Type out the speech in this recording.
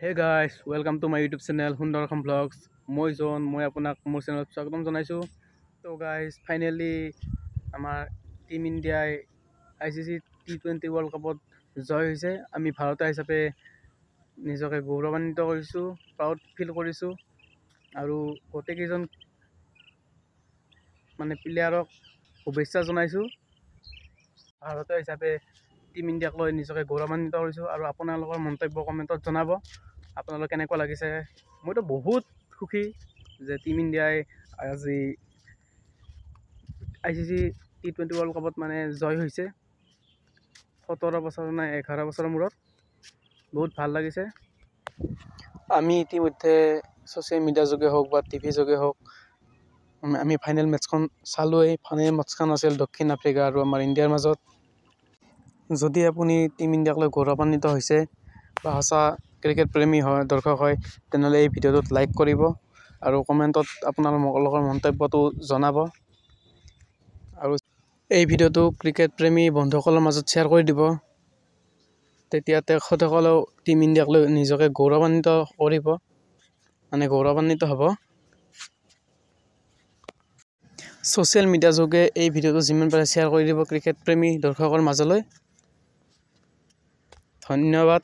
Hey guys, welcome to my YouTube channel Sundar Assam vlogs. মই জন, মই আপোনাক মোৰ চেনেলত স্বাগতম জনাইছোঁ। তো গাইজ, ফাইনেলি আমাৰ টীম ইণ্ডিয়াই আইচিচি টি20 ৱৰ্ল্ড কাপত জয় হৈছে। আমি ভাৰতীয় হিচাপে নিজকে গৌৰৱান্বিত কৰিছোঁ, প্ৰাউড ফিল কৰিছোঁ আৰু গোটেইকেইজন মানে প্লেয়াৰক শুভেচ্ছা জনাইছোঁ। ভাৰতীয় হিচাপে টীম ইণ্ডিয়াক লৈ নিজকে গৌৰৱান্বিত কৰিছোঁ আৰু আপোনালোকৰ মন্তব্য কমেণ্টত জনাব, আপোনালোক কেনেকুৱা লাগিছে। মইতো বহুত সুখী যে টীম ইণ্ডিয়াই আজি আইচিচি টি20 ৱৰ্ল্ড কাপত মানে জয় হৈছে 17 বছৰ নাই 11 বছৰৰ মূৰত। বহুত ভাল লাগিছে। আমি ইতিমধ্যে ছ'চিয়েল মিডিয়া যোগে হওক বা টিভি যোগে হওক আমি ফাইনেল মেটচখন চালোঁৱেই। ফাইনেল মেটচখন আছিল দক্ষিণ আফ্ৰিকা আৰু আমাৰ ইণ্ডিয়াৰ মাজত। যদি আপুনি টীম ইণ্ডিয়াক লৈ গৌৰৱান্বিত হৈছে বা সঁচা ক্ৰিকেট প্ৰেমী হয়, দৰ্শক হয়, তেনেহ'লে এই ভিডিঅ'টোত লাইক কৰিব আৰু কমেণ্টত আপোনালোকৰ মন্তব্যটো জনাব আৰু এই ভিডিঅ'টো ক্ৰিকেট প্ৰেমী বন্ধুসকলৰ মাজত শ্বেয়াৰ কৰি দিব। তেতিয়া তেখেতসকলেও টীম ইণ্ডিয়াক লৈ নিজকে গৌৰৱান্বিত কৰিব, মানে গৌৰৱান্বিত হ'ব। ছ'চিয়েল মিডিয়া যোগে এই ভিডিঅ'টো যিমান পাৰে শ্বেয়াৰ কৰি দিব ক্ৰিকেট প্ৰেমী দৰ্শকৰ মাজলৈ। ধন্যবাদ।